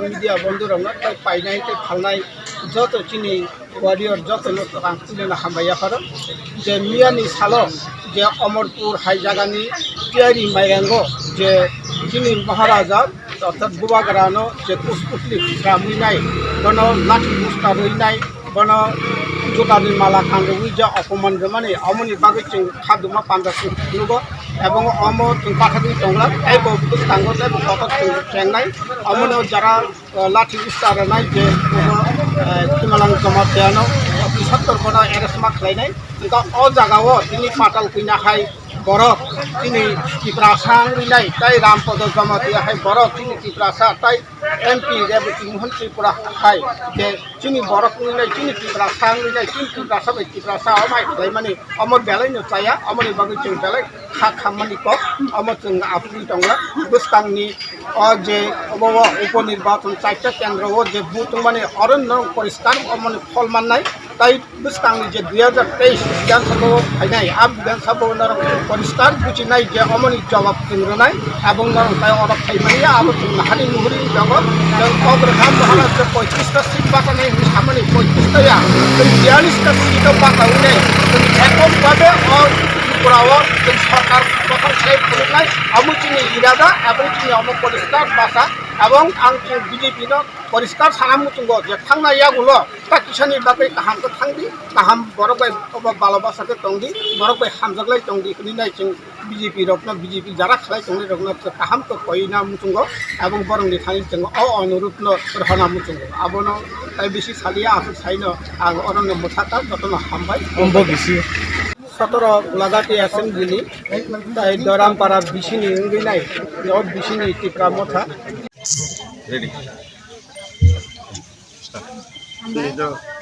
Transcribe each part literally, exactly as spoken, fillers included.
Media bondhu rokno tei painai tei phalnai joto chini warrior jotono ang tini no hambai yapharo je miyani salo je Omorpur hai jagani Tiyari Mairango je chini Maharaja orthat Bubagrano je kusputli ramwi nai, bono lathi busta rwi nai, bono jutani mala kanrwi je opoman rwmani, omoni bagwi chwng khaduma panda chwng nugo, ebong omo chwng pathagwi tonglak, tei bo bwskango tei bo kotor chwng chengnai, omono jara lathi usta rwnai je bono, eh, Kimalang Jamatia no tisattor bono arrest ma khlainai. Wngkha o jaga o tini patal kwina hai borok tini Tiprasa wngwi nai tei Rampodo Jamatia hai borok tini Tiprasa tei M P Reboti Mohan Tripura hai je chini borok wngwi nai chini Tiprasa wngwi nai chini Tiprasa bai Tiprasa o mai khlaimani omo belai no chaya omoni bagwi chwng belai kha khammani kok omo chwng aphugwi tongo bwskangni. O je obo o upo nirbachon chaita kendro o je vote wngmani oro no poriskar omoni phol mannai. Tai bwskangni je dui hajar teis Bidhan Sabha o phainai, a Bidhan Sabha o norok poriskar bujinai je omoni jawab chwng rwnai, abong norok tai oro phaimani abo chwng nahani muhuri tongo. Chwng kok rwkha Maharaj je poitrish ta seat bachanai hinwi samani poitrish ta ya, chwng biyalish ta seat o bachawi nai, chwng ekok babe o Tripura o chwng sorkar kothok sai phunuknai, abo chini irada, abo chini omo poriskar basa, abong ang chwng B J P no poriskar sana muchungo je thangna yagulo ta kisani bagwi kaham khe thangdi, kaham borok bai obo balo basa khe tongdi, borok bai hamjaklai tongdi hinwi nai chwng B J P rokno, B J P jara khlai tongnai rokno kaham khe koina muchungo, abong borokni thani chwng o onurupno rohorna muchungo. Abono tai bisi salia aswk saino ang orono mwsakha jotono hambai. Ombo bisi. Sotoro Golagati Assembly ni tai Dorampara bisini wngwi nai, o bisini Tipra Motha. Ready. Hambai.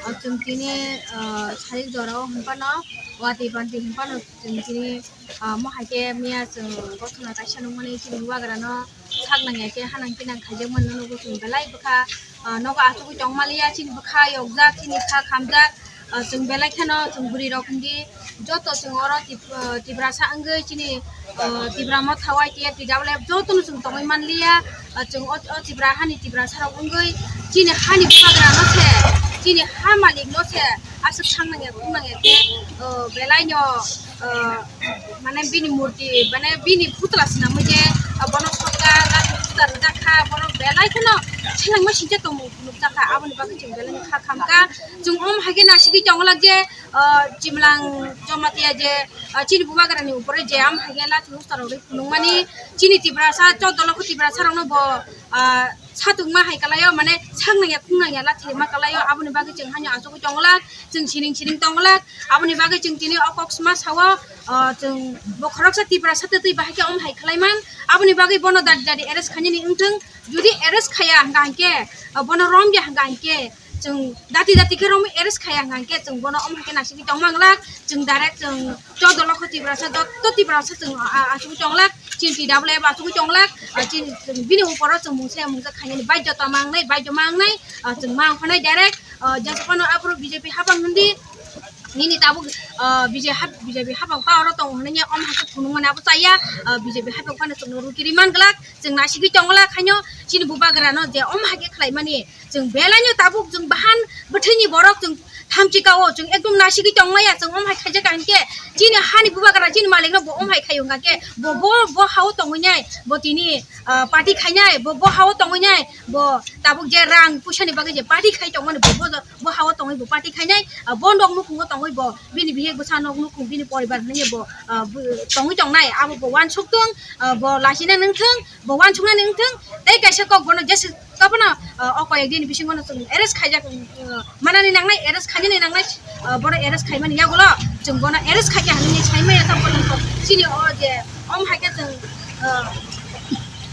O chwng tini, ah, sarik jorao hwnphano, watwi bantwi hwnphano chwng tini, ah, mo hai khe miya chwng gothona kaisa nukmani chini bubagrano sak nangya khe hanang pinang khaijakmani nugo chwng belai bwkha, ah, nogo achugwi tongmaliya chini bwkha yokjak chini sak hamjak, ah, chwng belai kheno chwng bwrwirok hindi joto chwng oro Tip-, ah, Tiprasa wngwi chini, ah, Tipra Motha Y T F T W F jotono chwng tongwi manliya, ah, chwng o, o Tipra hani Tiprasa rok wngwi chini hani bubagrano se, chini ha malikno se aswk sang nangya khung nangya khe, ah, belaino, ah, mane bini murti, mane bini putla swnamwi je, ah, bono sotka, lathi puta rijak kha, bono belai kheno selengma singcha tongmung nukjak kha, aboni bagwi chwng belai kha khamkha. Chwng om hai khe nasigwi tongwlak je, ah, Chimlang Jamatia je, ah, chini bubagrani upore je am hai khe lathi puta rok rwi phunukmani, chini Tiprasa, choddo lokho Tiprasa rokno bo, ah, satungma hai kalaio, mane sak nangya khung nangya lathi rima kalaio, aboni bagwi chwng haino achugwi tongwlak, chwng sining sining tongwlak, aboni bagwi chwng tini o kok sma sao, ah, chwng bo khoroksa Tiprasa twi twi bahai khe om hai khlaiman, aboni bagwi bono dadi dadi arrest khainani wngthwng, jodi arrest khaya hwnkha hinkhe, ah, bono romya hwnkha hinkhe, chwng dati dati khe romwi arrest khaya hwnkha hinkhe chwng bono om hai khe nasigwi tongma glak, chwng direct chwng choddo lokho Tiprasa jotto Tiprasa chwng, ah, achugwi tonglak, chini T W F achugwi tonglak, ah, chini chwng bini uporo chwng mungsa mungsa khainani baidhota mangnai, baidhota mangnai, ah, chwng ma ongkhanai direct, ah, jesa phano aphuru B J P hapang hwndi, nini tabuk, ah, B J P hap-, B J P hapang pa oro tong hwnwi om hai khe phunukmani abo chaya, ah, B J P hapang phano chwngno rukiri man glak, chwng nasigwi tongglak haino chini bubagrano je om hai khe khlaimani. Chwng belaino tabuk chwng bahan bwthwini borok chwng thamchi kao, chwng ekdom nasigwi tongmaya, chwng om hai khaijak ka hinkhe chini hani bubagra chini malikno bo om hai khaio hwnkha khe bo, bo, bo hao tongwi nai, bo tini, ah, party khainai, bo, bo hao tongwi nai, bo tabuk je rang puisani bagwi je party khai tongmani bo, bo, bo hao tongwi bo party khainai, ah, bo nok nukhungo tongwi bo bini bihik bwsa nok nukhung bini poribar hinwi bo, ah, bo tongwi tongnai, abo bo uansuk thung, ah, bo lachina nung thung, bo uansuknani wng thung, tei kaisa kok bono jesa kabono, ah, o koyek dini bisingo no chwng arrest khaijak, ah, manani nangnai, arrest khainani nangnai, ah, bono arrest khaimani yagulo chwng bono arrest khaikha hinwi sai maya ta bono Chini o je, omo hai khe chwng, ah,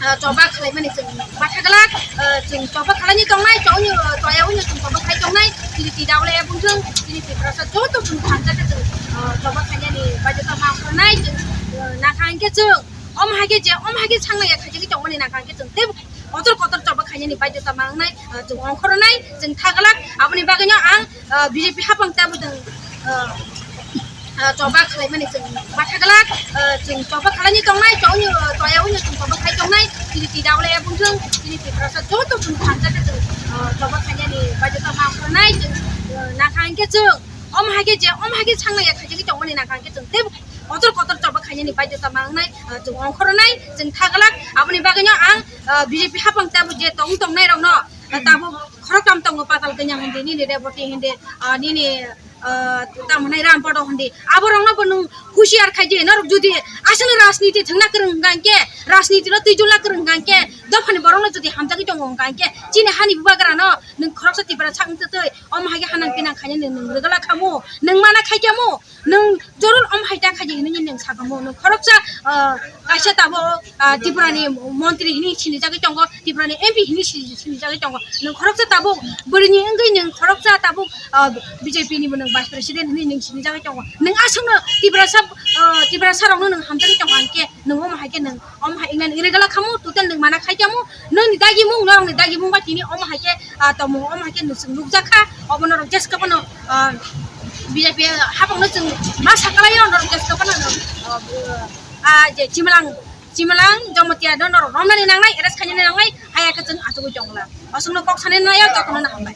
ah, choba khlaimani chwng ma thagla, ah, chwng choba khlaini tongnai, chwng, ah, toya wngno chwng choba khlai tongnai, chini T W A bwthwng, chini Tiprasa joto chwng thansa khe chwng, ah, choba khlainani baidhota ma ongkhornai chwng, ah, nangkha hwnkhe chwng, omo hai khe je, omo hai khe sanglaiya khaijagwi tongmani nangkha hwnkhe chwng tei kotor kotor choba khlainani baidhota ma wngnai, ah, chwng ongkhornai, chwng thaglak, aboni bagwino ang, ah, B J P hapang tabuk chwng, ah, ah, choba khlaimani chwng ma thagla, ah, chwng choba khlaini tongnai, chwng, ah, toya wngno chwng choba khlai tongnai, chini T W A bwthwng, chini Tiprasa joto chwng thansa khe chwng, ah, choba khlainani baidhota ma ongkhornai, chwng, ah, nangkha hwnkhe chwng, omo hai khe je, omo hai khe sanglaiya khaijagwi tongmani nangkha hwnkhe chwng tei kotor kotor choba khlainani baidhota ma wngnai, ah, chwng ongkhornai, chwng thaglak, aboni bagwino ang, ah, B J P hapang tabuk je tong tongnairokno, ah, tabuk khoroktham tongo, Patal Kanya hindi, nini Reboti hindi, ah, nini, ah, tamo hwnai Rampada hindi. Aborokno bo nwng husiar khai di, norok jodi aswkno rajniti thwngna kwrwng hwnkha hwnkhe, rajnitino twijlna kwrwng hwnkha hwnkhe, dophani borokno jodi hamjagwi tongo hwnkha hwnkhe, chini hani bubagrano nwng khoroksa Tiprasa wngtwi twi, omo hai khe hanang pinang khainai nwng, nwng rwgwlak khamu, nwng mana khai khamu, nwng jorol omo hai ta khaidi hinwi nwng sakhamu, nwng khoroksa, ah, kaisa tabuk, ah, Tripurani montri hinwi sinijagwi tongo, Tripurani M P hinwi sini-, sinijagwi tongo, nwng khoroksa tabuk bwrwini wngwi nwng khoroksa tabuk, ah, B J P ni bo nwng vice president hinwi nwng sinijagwi tongo, nwng aswkno Tiprasa, ah, Tiprasa rokno nwng hamjagwi tongo, hwnkhe nwng omo hai khe nwng omo hai wngmani rwgwlak khamu, total nwng mana khai khamu, nwngni dagimung, norokni dagimung bai tini omo hai khe, ah, tongmung omo hai khe nwng chwng nukjak kha, obo norok jeska phano, ah, B J P hapangno chwng ma sakalaio, norok jeska phano, ah, ah, je Chimlang, Chimlang Jamatia no norok romnani nangnai, arrest khainani nangnai, haya khe chwng achugwi tongla. Aswkno kok sanani nai, jotono hambai.